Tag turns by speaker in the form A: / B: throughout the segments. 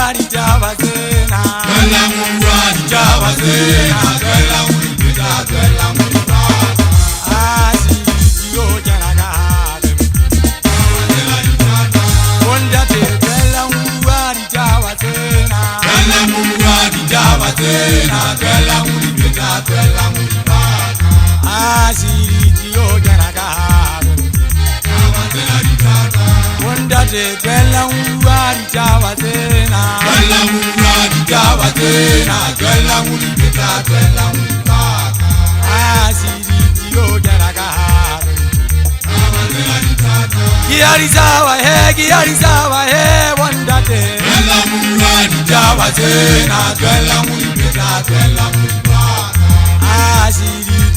A: bua ditaba tsena.
B: Tlohella ho bua ditaba tsena, tlohella ho di pheta, tlohella ho di paka.
A: A se di o kena ka hare.
B: Tsena di thata.
A: Bontate tlohella ho bua ditaba tsena.
B: Tlohella ho bua ditaba tsena, tlohella ho di pheta, tlohella ho di paka.
A: A se di o kena ka hare.
B: Taba tsena di thata.
A: Bontate tlohella ho bua ditaba tsena.
B: Tlohella ho bua ditaba tsena, tlohella ho di pheta, tlohella ho di paka.
A: A se di o kena ka hare.
B: Taba tsena di thata.
A: Ke a di tshaba he, ke a di tshaba he, bontate.
B: Tlohella ho bua ditaba tsena, tlohella ho di pheta, tlohella ho di paka.
A: A se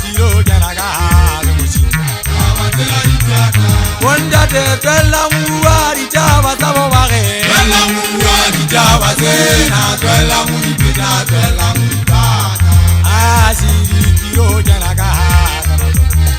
A: di o kena ka hare motjhini.
B: Taba tsena di thata.
A: Bontate tlohella ho bua ditaba tsa bo ba re.
B: Tlohella ho bua ditaba tsena, tlohella ho di pheta, tlohella ho di paka.
A: A se di o kena ka hare.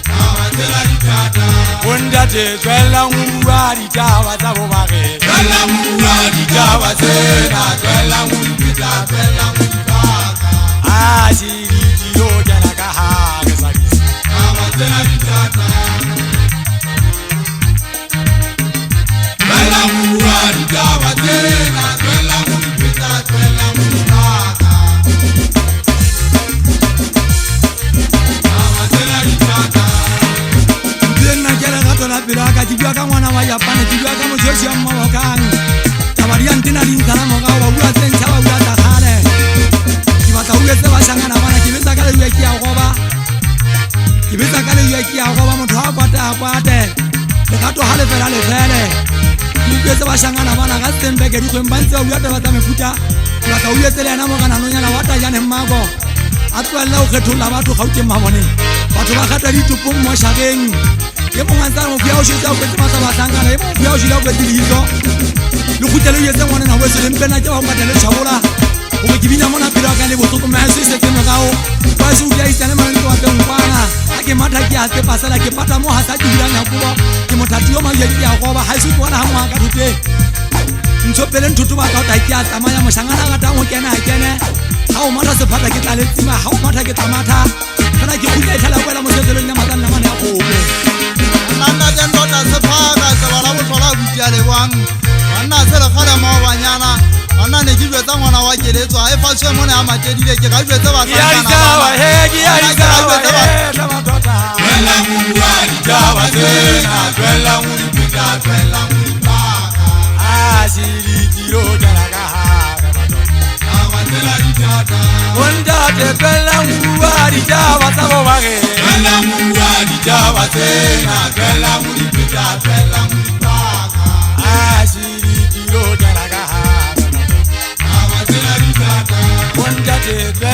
B: Taba tsena di thata.
A: Bontate tlohella ho bua ditaba tsa bo ba re.
B: Tlohella ho bua ditaba tsena, tlohella ho di pheta, tlohella ho di paka.
A: A se di o kena ka hare Sabisi.
B: Taba tsena di thata. Tlohella ho bua ditaba tsena, tlohella ho di pheta, tlohella ho di paka. Taba tsena di thata.
A: Le nna ke lerato la pelo ya ka, ke bua ka ngwana wa Japane, ke bua ka motho e siyang mabokang. Taba di a ntena di ntshala morao, ba bua tse ntjha, ba bua tsa kgale. Ke batla ho etse bashangana bana, ke betsa ka lejwe ke a roba. Ke betsa ka lejwe ke a roba, motho ha kwate a kwate. Lerato ha le fela le fele. Ke utlwetse bashangana bana ka Stenbeke dikgweng ba ntse ba bua taba tsa mefuta. Ke batla ho etse le yena morena nonyana wa Tajane Mmako. A tlohelle ho kgetholla batho Gauteng maboneng. Batho ba kgatha ditopong moshareng. E mong a ntse a re mofu ya o shwetse a kwetse matla bahlankana, e mong mofu ya o shwele a kwetse leihlo. Le kgutle le jwetse ngwanena weso le mpe nna ke ba o patele tjhabola. Hore ke bina mona pelo ya ka le bohloko, mme haeso e setse morao. Kwa heso o dula isane mane ntlo wapeng kwana. Ha ke matha ke a tsepa sela, ke pata moo ha sa ke hulanya kobo. Ke mothati yo majwe ke a roba, haeso ke bona ha moha ka thoteng. Ntho pele nthoto ba ka o ta ke a tsamaya, moshangana a ratang ho kena a kene. Ha o matha sephata ke tla letsima, ha o matha ke tla matha. Fela ke kgutla e tlhela kwela mosetelong ya matla namane ya kgomo.
C: Nna ntate ntota sephaka tseba la bohlola buti a lebang. Banna se le kgale maobanyana. Banna ne ke jwetsa ngwana wa keletso ha e faswe mona ya matjedile ke ka jwetse
A: Ke a
C: bahlankana
A: di tshaba
C: bana.
A: he, ke a di
C: Banna ke ka
A: tshaba
C: jwetse
A: he, tla matota.
B: Tlohella ho bua ditaba tsena, tlohella ho di pheta, tlohella ho di paka.
A: A se di tilo kena ka hare matota.
B: Taba tsena di thata.
A: Bontate tlohella ho bua ditaba tsa bo ba re.
B: Tlohella ho bua ditaba tsena, tlohella ho di pheta, tlohella ho di paka.
A: A se di tilo kena ka hare matota.
B: Taba tsena di thata.
A: Bontate tlohella